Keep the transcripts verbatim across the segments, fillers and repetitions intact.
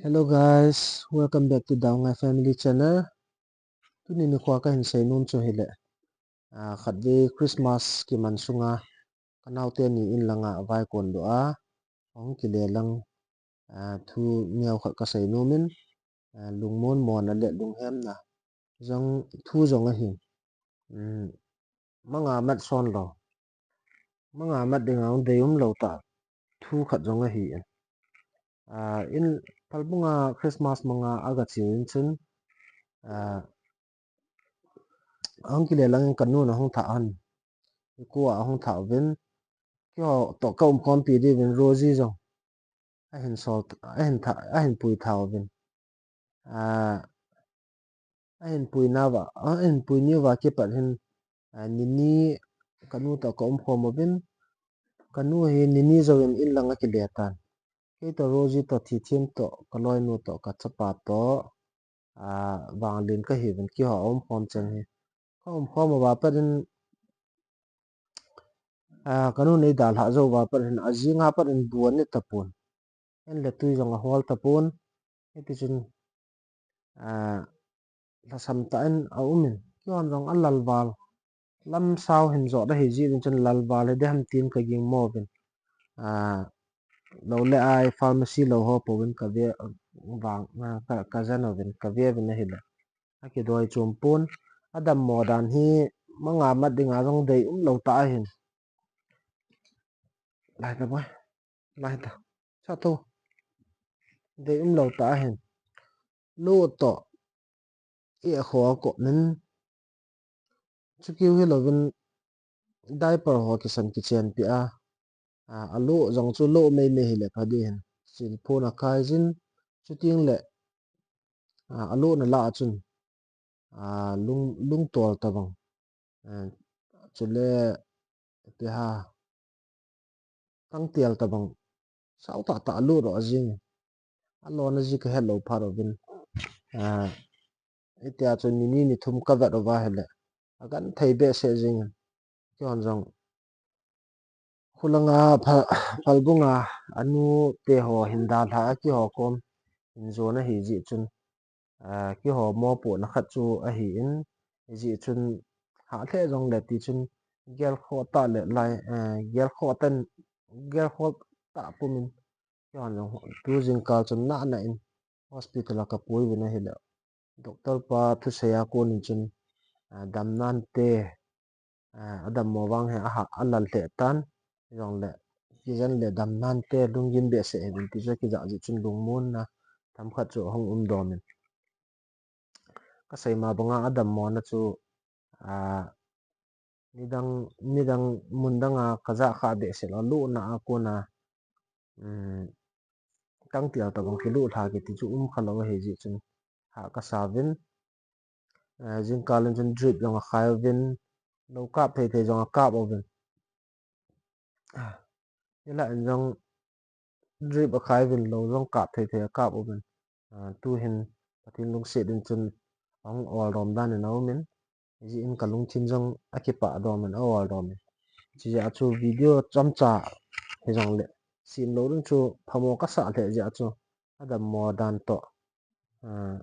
Hello guys, welcome back to Daongai Family Channel. Tuni nikho a kahin seinom chu hileh, ah, khatvei Christmas kiman sunga kanaote ni in langa vaikon doh a hung kile lang, ah, thu neokhat kaseinom in, ah, lungmon mona le lunghemna jong thu jong ahi. Um, manga mat sonlou, manga mat dinga deium lou tah thu khat jong ahi in. Ah, in Phalbunga Christmas manga agache in chun, ah, ahung kile langin kanun ahung thah in, ikua ahung thah uvin, keiho toh kaumkhompi diuvin Rosie jong ahin sol, ahin tha, ahin pui tha uvin. Ah, ahin pui nauva, ahin pui nauva kipat hin, ah, nini kanu toh kaumkhom uvin, kanu hi nini jouvin in langa kile tan. Kei toh Rosie toh Thithin toh kaloinu toh kachapa toh, ah, Vanglin kahiuvin keiho aumkhom cheng hi. Kaumkhom uva pat in, ah, kanun eidalhah jou uva pat in ajing a pat in bu anit tapon. An le tui jong ahol tapon. Hitichun, ah, lhasam tah in aum in. Keihon jong alal val. Lamsao hin jot ahi jeh in chun lal val hiding ham tin kagingmo uvin. Ah, lou le ai pharmacy lou ho pouvin kave, vang, ah, ka, kajen uvin, kave uvin ahile. Akidoi chom pon, adammo dan hi manga mat dinga jong deium lou tah ahin. Lai ta boi, lai ta. Sa to. Deium lou tah ahin. Loh toh, eh, ho akop in. Chu keu hilouvin diaper ho kisan kichenpi a. Ah, aloh jong chu loh meimei hile pha ding ahin. Silphun akai jin, chuteng le, ah, alohna lah a chun, ah, lung, lungtol tabang. Ah, chule, ipi ham, kangtel tabang. Sao tah tah alut doh jing. Alona ji kahet lou phat uvin. Ah, hitia chu nini nithum kavet uva hile, agenthei behseh jing. Keihon jong khulanga Phal, Phalbunga anute ho hin dalha a keiho kom hin jon ahi jeh chun, ah, keiho mopohna khat chu ahi in, hijeh chun hah lheh jongle tichun gelkhoh tah le lai, eh, gelkhoh tah in, gelkhoh tah pumin, keihon jong tu jingkal chun nahna in hospital a kapui uvin ahile, doctor pa thusei a kon in chun, ah, damnante, ah, adammo vang hi aha, alal lheh tan, jongle, kijen le damnante, lunggim behseh hih un ti chu akijah jeh chun lungmonna themkhat chu ahung um dom in. Kasei ma banga adammona chu, ah, nidang, nidang mun danga kajah kha behseh lou, alohna a kona, um, kangtel tabang kiloh lha kiti chu um khalou ahi jeh chun hah kasa uvin, eh, jingkal in chun drip jong akhai uvin, lou kap thei thei jong akap uvin. Ah, hilah in jong drip akhai uvin, lou jong kap thei thei akap uvin. Ah, tuhin Pathen lungset in chun ahung ol dom dan in aum in, hijeh in kalungthim jong akipah dom in, aol dom in. Hijeh a chu video chomcha hijongle, semlou ding chu phamo kasah lheh jeh a chu, adammo dan toh, ah,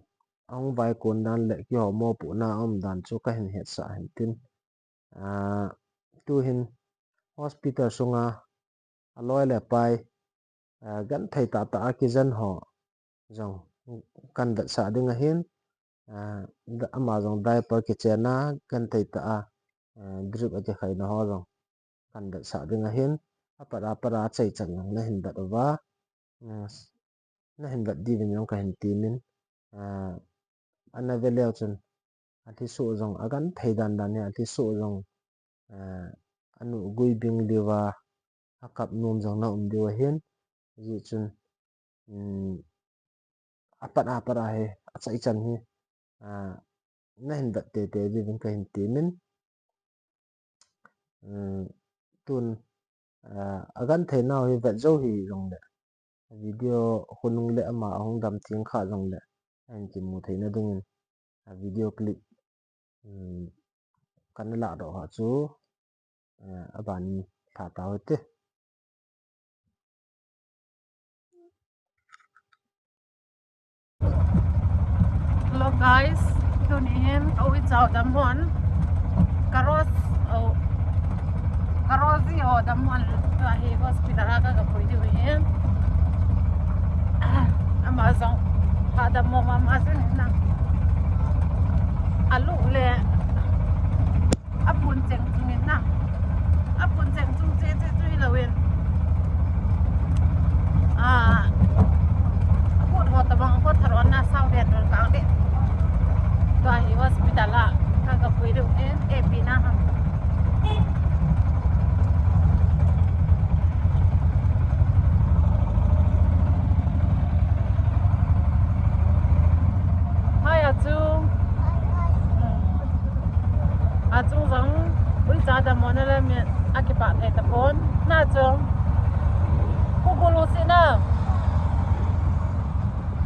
ahung vaikon dan le keiho mopohna aum dan chu kahin hetsah hin tin. Ah, tuhin hospital sunga aloi le apai, ah, genthei tah tah a kijen ho jong kahin vetsah ding ahin, ah, da-, ama jong diaper kichenna genthei tah a, ah, drip akikhaina ho jong kahin vetsah ding ahin, apat apat a achaichan jong nahin vet uva, ah, nahin vet diuvin jong kahin temin, ah, ana ve leu chun, alhisoh jong agenthei dan dan hi, alhisoh jong, ah, anu gui bing diuva, akap nom jong na um diu ahin, hijeh chun, um, apat apat a hi, achaichan hi, ah, nahin vet teitei diuvin kahin temin. Um, tun, ah, agenthei nau hi vet jou hijongle, video khonung le ama ahung dam theng kha jongle, ahin kimu theina dingin, ah, video clip, um, kana lahdoh ha chu, ah, abanin lha tau hite. Hello guys, tuni hin ka uicha u damhon, ka Rose, oh, ka Rosie u damhon, tua hi hospital a ka, ka pui diu hin. Ama jong, ha dammo mama jing in na. Alu le. Apun cheng chung in na. Apun cheng chung che che chu hilou in. Ah, akhut ho tabang, akhut tharon na sao den ron kang de. Tua hi hospital a, ka, ka pui diu in, e pi na ha. Hai, achung. Achung jong, uicha dammo na le mi, akipah thei tapon. Na chung. Kukulu si na.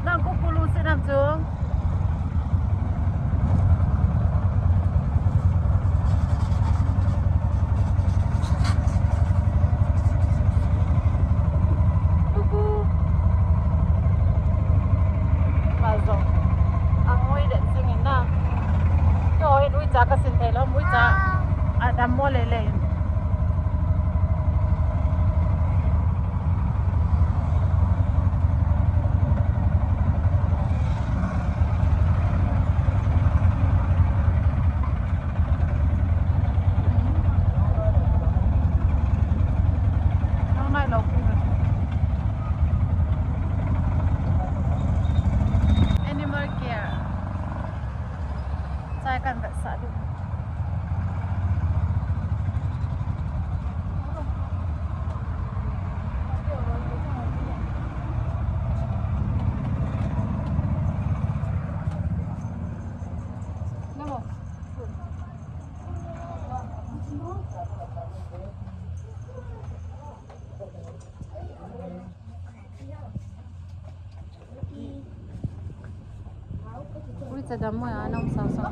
Nang kukulu si na chung. Kuku. Ba jong. Angoi den jing in na. Keiho hin uicha kasin thei lou, uicha. Adammo lele in. Animal care. Chai kan vetsah diu. Uicha dammo a nang sao sao.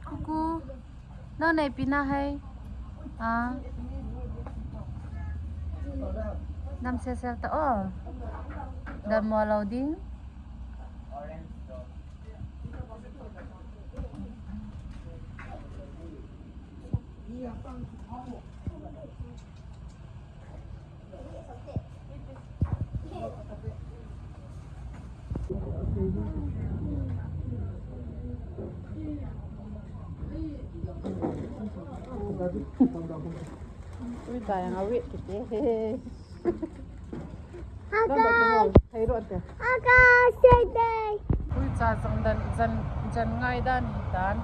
Kuku. Nang nei pi na hai. Ah. Dam sel sel ta o. Dammo lou ding. Ui, dai nga wit kiti. Haka. Hei ro te. Haka, sei dei. Uicha jong dan, jan, jan ngai dan hi tan.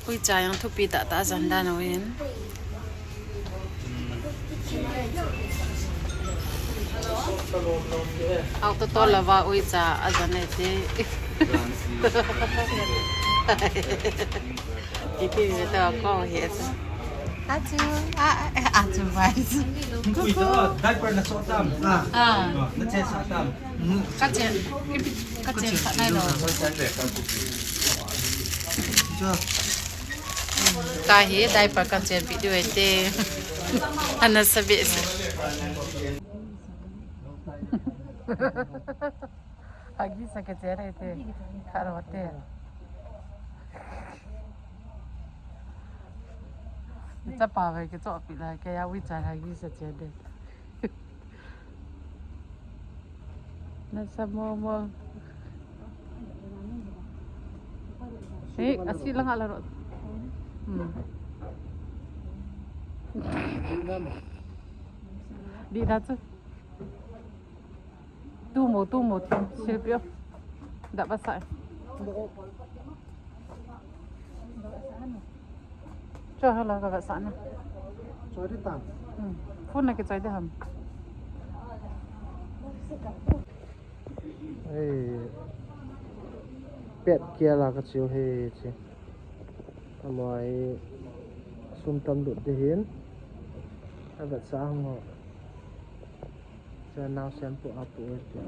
Uicha jong thupi tah tah ajan dan uvin. Auto to lava uicha ajan e ti. Iti ni to ko he sa. Achu, a, a, achu vai. Kuku. Diaper na so tam. Ah. Ah. Na che sa tam. Ka che, ka che sa nai lo. Cha. Ka hi diaper ka che bi diu te. Ana sa bi se. Agi sa ke che re te. Karo te. Chapa vai ke cho pi la ke ya wi cha la gi sa che de. Na sa mo mo. Eh, asi lang ala ro. Hmm. Di na chu. Tu mo, tu mo, tu. Silpio. Da ba sa. Cho hala ka va sa na. Choi de tam. Hmm. Phone na ke choi de ham. Ei. Pet kia la ka chiu he chi. Amai sum tam lut de hin. A va sa hong ho. Cha nau sem pu a pu e ti.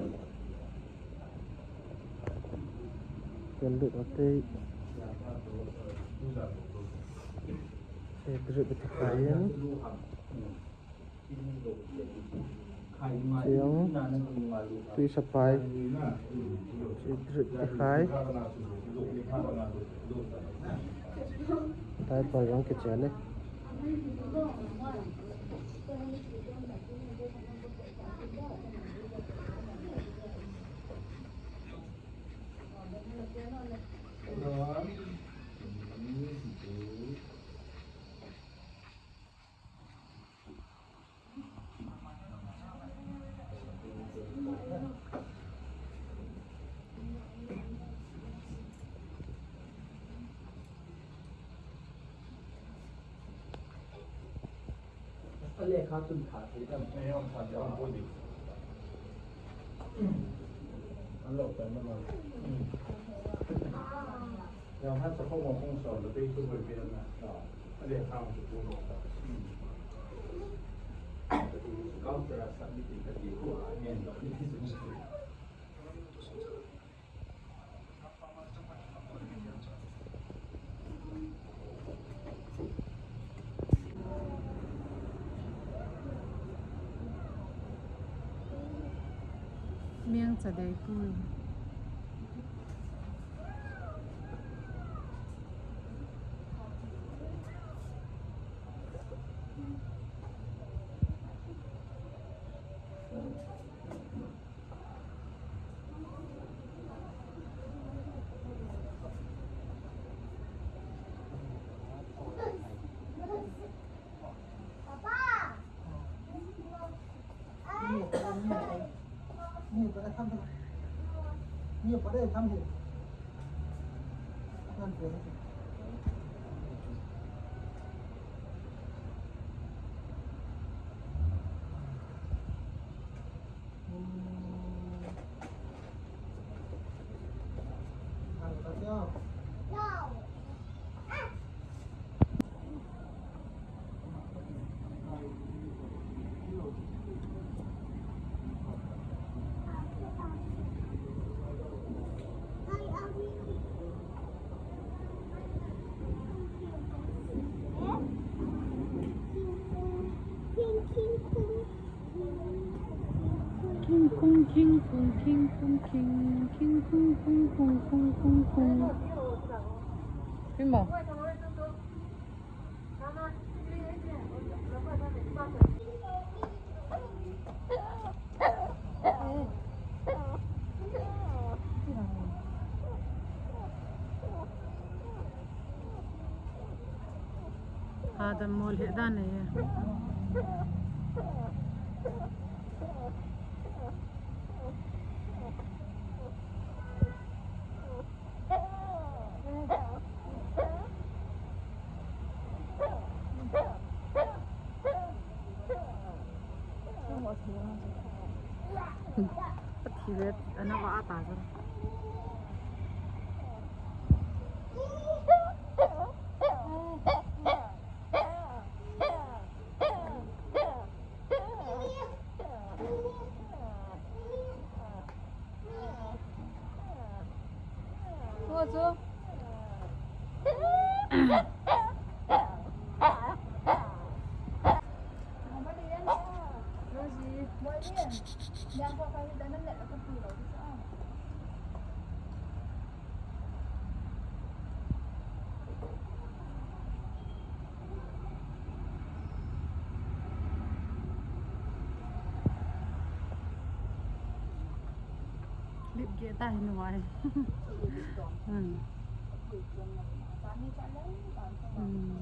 Ken lut a te. Se drip ti khain. Chiang. Tui sapai. Se drip ti khai. Tai pa yang ke chale. A lekha tun tha thei tam. An lo pen ma lo. Yang ha sa ko mo kong so lo pe tu ko pe na. A lekha mo tu ko lo ta. Kau tera sa mi tin ka ti ko a ngen lo ni. Meng cha dei pui. King Kong, King Kong, King Kong, King, King Kong, Kong, Kong, Kong, Kong, Kong. Phim mo? Adam mol he dan e. Pathi le, ana va ata jong. Keh ta hin vai. Hmm. Hmm.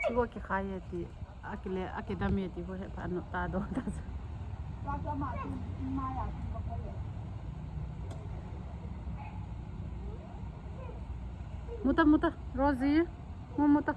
Chuko kikhai e ti, akile, akidam e ti ko he pha no ta do ta. Muta, muta, Rosie, mu, muta.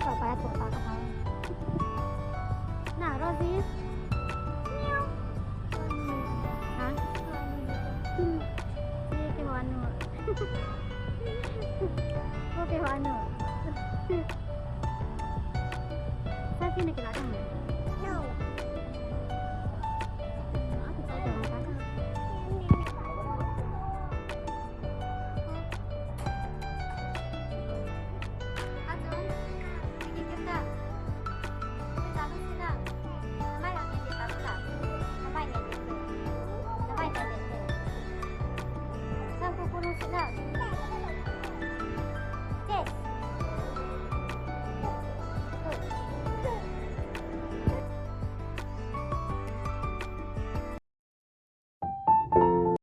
Papa ya tua ta ka hau. Na, Rosie. Ha? Ni ke wa nu. Ko ke wa nu. Sa ki ne ke la dang. No.